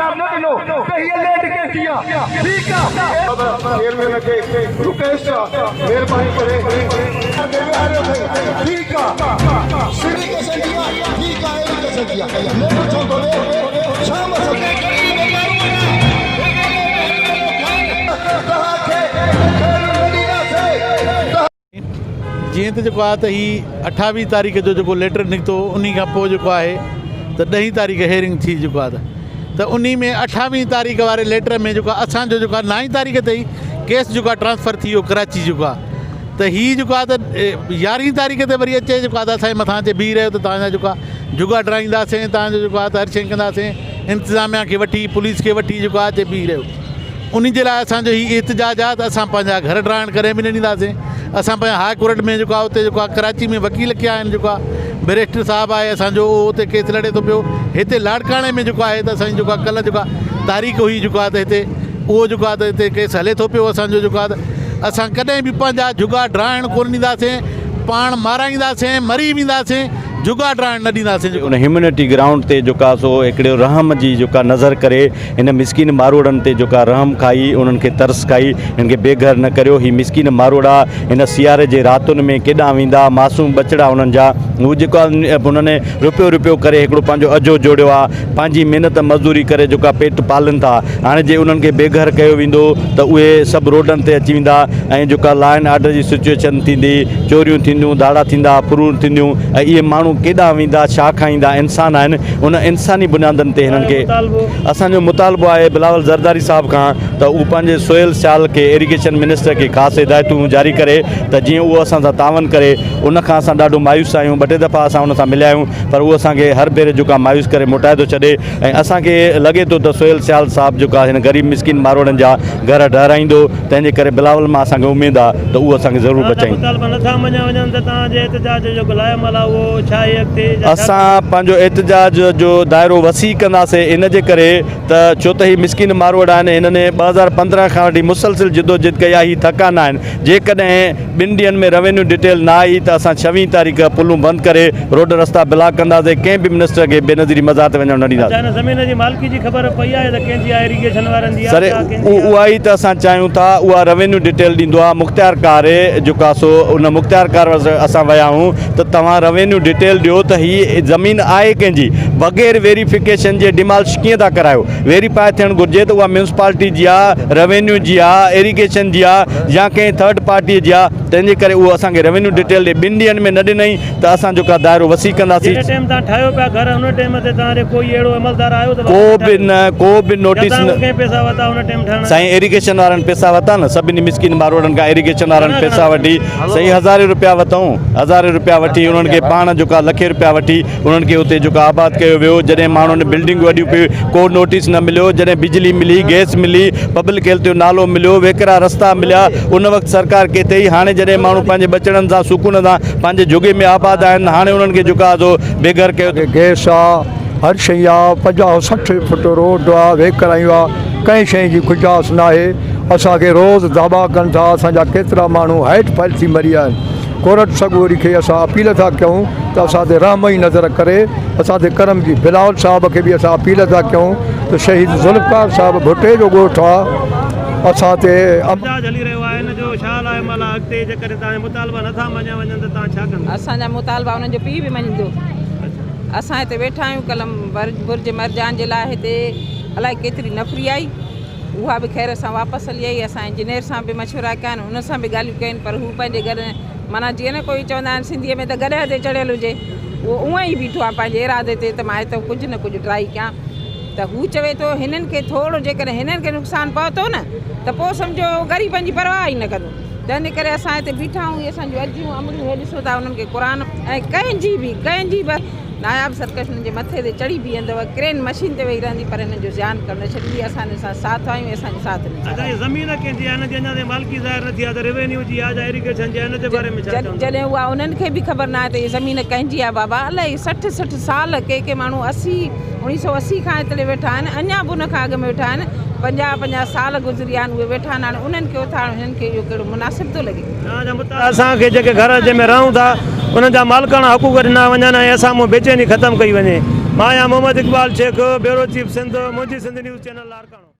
قرار نه ڏنو ته هيء لينڊ ڪنهن جي آ؟ ٺيڪ آ. چيئرمين کي رڪويسٽ آ مهرباني ڪري کي ويهاريو اٿئي ٺيڪ آ سري ڪسن جي آ ٺيڪ آ اهڙي ڪسن جي آ لينڊ ڇو ٿو ڏي ڇا مسئلو توهان کي خير نه ڏينداسين. جيئن ته جيڪو آهي ته هي اٺاويهه تاريخ جو جيڪو ليٽر نڪتو انهي کان پوء جيڪو آهي ته ڏهين تاريخ هيئرنگ ٿي جيڪو آهي ته انهي ۾ اٺاويهه تاريخ واري ليٽر ۾ جيڪو آهي اسان جو جيڪو آهي نائين تاريخ تي ئي ڪيس جيڪو آهي ٽرانسفر ٿي ويو ڪراچي جيڪو آهي ته هي جيڪو آهي ته يارهين تاريخ تي وري اچي جيڪو آهي ته اسان جي مٿان اچي بيهي رهيو ته توهان جا جيڪو آهي جهڳا ڊرائينداسين توهان جو جيڪو آهي ته هر شيء ڪنداسين انتظاميا کي وٺي پوليس کي وٺي جيڪو آهي اچي بيهي رهيو. انهي جي لاء اسان جو هي احتجاج آهي ته اسان پنهنجا گهر ڊاهڻ ڪڏهن به نه ڏينداسين اسان پنهنجا هاء ڪورٽ ۾ جيڪو آهي اتي جيڪو آهي ڪراچي ۾ وڪيل ڪيا آهن جيڪو آهي بئريسٽر صاحب آهي اسان جو اهو اتي ڪيس لڙي ٿو پيو هتي لاڙڪاڻي ۾ جيڪو آهي ته اسان جي جيڪو آهي ڪلهه جيڪو آهي تاريخ هئي جيڪو آهي ته هتي اهو جيڪو آهي ته هتي ڪيس هلي ٿو پيو اسان جو جيڪو آهي ته اسان ڪڏهن به پنهنجا جهڳا ڊاهڻ ڪونه ڏينداسين پاڻ مارائينداسين مري وينداسين جهڳا ڊاهڻ نه ڏينداسين. ان هيومنٽي گرائونڊ تي جيڪا سو هڪڙو رحم جي جيڪا نظر ڪري هن مسڪين ماروئڙن تي جيڪا رحم کائي انهن کي ترس کائي هن کي بي گهر نه ڪريو هي مسڪين ماروئڙا هن سياري جي راتن ۾ ڪيڏانهن ويندا معصوم ٻچڙا انهن جا هو جيڪا انهن روپيو روپيو ڪري هڪڙو پنهنجو اجهو جوڙيو آ پنهنجي محنت مزدوري ڪري جيڪا پيٽ پالن ٿا هاڻي جي انهن کي بي گهر ڪيو ويندو ته اهي سڀ روڊن تي اچي ويندا ۽ جيڪا لا اينڊ آرڊر جي سچوئيشن ٿيندي چوريون ٿينديون ڌاڙا ٿيندا ڦرون ٿينديون ۽ اهي ماڻهو ڪيڏانهن ويندا ڇا کائيندا انسان آهن ان انساني بنيادن تي هنن کي اسان جو مطالبو آهي بلاول زرداري صاحب کان ته هو پنهنجي سهيل سيال کي ايريگيشن منسٽر کي خاص هدايتون جاري ڪري ته جيئن اهو اسان سان تعاون ڪري ان کان اسان ڏاڍو مايوس آهيون ٻه ٽي دفعا اسان ان سان مليا آهيون پر اهو اسان کي هر ڀيري جيڪو آهي مايوس ڪري موٽائي ٿو ڇڏي ۽ اسان کي لڳي ٿو ته سهيل سيال صاحب جيڪو آهي هن غريب مسڪين ماروئڙن جا گهر ڊهرائيندو، تنهن جي ڪري بلاول مان اسان کي اميد آ ته اهو اسان کي ضرور توهان جا بچائيندو. مطالبا نه ٿا مڃيا وڃن ته توهان جي احتجاج جو جيڪو لائحه عمل آ اهو ڇا آهي اڳتي يا ڇا اسان پنهنجو احتجاج جو دائرو وسيع ڪنداسين ان جي ڪري ته ڇو ته هي مسڪين ماروئڙا آهن هنن 2015 کان وٺي مسلسل جدوجھد ڪئي آهي هي ٿڪا نه آهن جيڪڏهن ٻن ڏينهن ۾ روينيو ڊٽيل نه آئي ته اسان ڇويهين تاريخ پلون بند ڪري روڊ رستا بلاڪ ڪنداسين ڪنهن به منسٽر کي بينظيري مزار تي وڃڻ نه ڏينداسين. اچا هن زمين جي مالڪي جي خبر پئي آهي ته ڪنهن جي آهي ايريگيشن وارن جي سر آهي يا ڪنهن جي آهي. اها ئي ته اسان چاهيون ٿا اها روينيو ڊٽيل ڏيندو آهي مختيار ڪار جيڪو آهي سو ان مختيار ڪار وٽ اسان ويا آهيون ته توهان روينيو ڊٽيل ڏيو ته هي زمين آهي ڪنهن جي بغير ويريفڪيشن جي ڊمالش ڪيئن ٿا ڪرايو ويريفائي ٿيڻ گهرجي ته اها ميونسپالٽي جي آ، روينيو جي آ، ايريگيشن جي آ يا ڪنهن ٿرڊ پارٽيء جي آ، تنهن جي ڪري اهو اسان کي روينيو ڊٽيل ڏي ٻن ڏينهن ۾ نه ڏنائين ته اسان جيڪا دائرو وسيع ڪنداسين. جنهن ٽيم تان ٺاهيو پيا گهر ان ٽيم تي توهان ڏي ڪوئي اهڙو عملدار آيو ته ڪو بابا به ٺاهيو نه ڪو به يا نوٽيس توهان نه کان ڪنهن پئسا ورتا ان ٽيم ٺاهڻ جا. سائين ايريگيشن وارن پئسا ورتا نه سڀني مسڪين ماروئڙن کان ايريگيشن وارن گهڻا پئسا گهڻا وٺي سائين هزارين روپيا ورتائون هزارين روپيا وٺي انهن کي پاڻ جيڪا لکين روپيا وٺي انهن کي اتي جيڪو آباد ڪيو ويو جڏهن ماڻهن بلڊنگون اڏيون پي ڪو نوٽيس نه مليو جڏهن بجلي ملي گئس ملي پبلڪ هيلٿ جو نالو مليو ويڪرا رستا مليا ان وقت سرڪار ڪٿي هئي هاڻي جڏهن ماڻهو پنهنجي ٻچڙن سان سڪون سان پنهنجي جهڳي ۾ آباد آهن هاڻي انهن کي جيڪو آهي سو بي گهر ڪيو ٿو. گئس آ هر شئي آ 50 60 فٽ روڊ آ ويڪرايون آ ڪنهن شئي جي گنجائش ناهي اسان کي روز داٻا ڪن ٿا اسان جا ڪيترا ماڻهو هيٺ ڦل ٿي مري ويا آهن ڪورٽ سڳوري کي اسان اپيل ٿا ڪيون ته اسان تي رحم جي نظر ڪري اسان تي ڪرم جي بلاول صاحب کي به اسان اپيل ٿا ڪيون ته شهيد ذوالفقار صاحب ڀٽي جو ڳوٺ آ اسان تي احتجاج هلي رهيو آهي ان جو ڇا لاء عمل آهي اڳتي جيڪڏهن توهان جا مطالبا نه ٿا مڃيا وڃن ته توهان ڇا ڪندا؟ اسان جا مطالبا انهن جو پيء به مڃيندو اسان هتي ويٺا آهيون قلم برج مرجان جي لاء هتي الائي ڪيتري نفري آئي اها به خير سان واپس هلي آئي اسان انجنيئر سان به مشورا ڪيا آهن ان سان به ڳالهيون ڪيون آهن پر هو پنهنجي گڏ معنيٰ جيئن نه ڪوئي چوندا آهن سنڌيء ۾ ته گڏهه تي چڙهيل هجي اهو اونئن ئي بيٺو آهي پنهنجي ارادي تي ته مان هتان ڪجهه نه ڪجهه ٽرائي ڪيان ته هو چوي ٿو هنن کي ٿورو جيڪڏهن هنن کي نقصان پهتو نه ته پوء سمجهو غريبن جي پرواهه ئي نه ڪندو تنهن ڪري اسان هتي بيٺا آهيون هي اسان جون اديون امڙيون هي ڏسو ٿا انهن کي قرآن ۽ ڪنهن جي به ڪنهن جي به ناياب سرڪش انهن جي مٿي تي چڙهي بيهندو، ڪرين مشين تي ويهي رهندي پر انهن جو زيان ڪرڻ نه ڇڏيندي، اسان انهن سان ساٿ آهيون ۽ اسان جو ساٿ نه اچا ڇڏائيندا. هي زمين ڪنهن جي آهي ان جي اڃا تائين مالڪي ظاهر نه ٿي آهي ته روينيو جي آهي يا ايريگيشن جي آهي ان جي باري ۾ ڇا چوندؤ؟ جڏهن اها انهن کي به خبر ناهي ته هي زمين ڪنهن جي آهي بابا الائي 60 60 سال ڪي ڪي ماڻهو 80 1980 کان هتڙي ويٺا آهن اڃا به ان کان اڳ ۾ ويٺا آهن 50 50 سال گذري ويا آهن اهي ويٺا آهن هاڻي انهن کي اٿارڻ هنن کي اهو ڪهڙو مناسب ٿو لڳي. اسان کي جيڪي گهر جنهن ۾ رهون ٿا انهن جا مالڪاڻا حقوق ڏنا وڃن ۽ اسان مون بيچيني ختم ڪئي وڃي مان آهيان محمد اقبال شيخ، بيورو چيف سنڌ، منهنجي سنڌ نيوز چينل لاڙڪاڻو.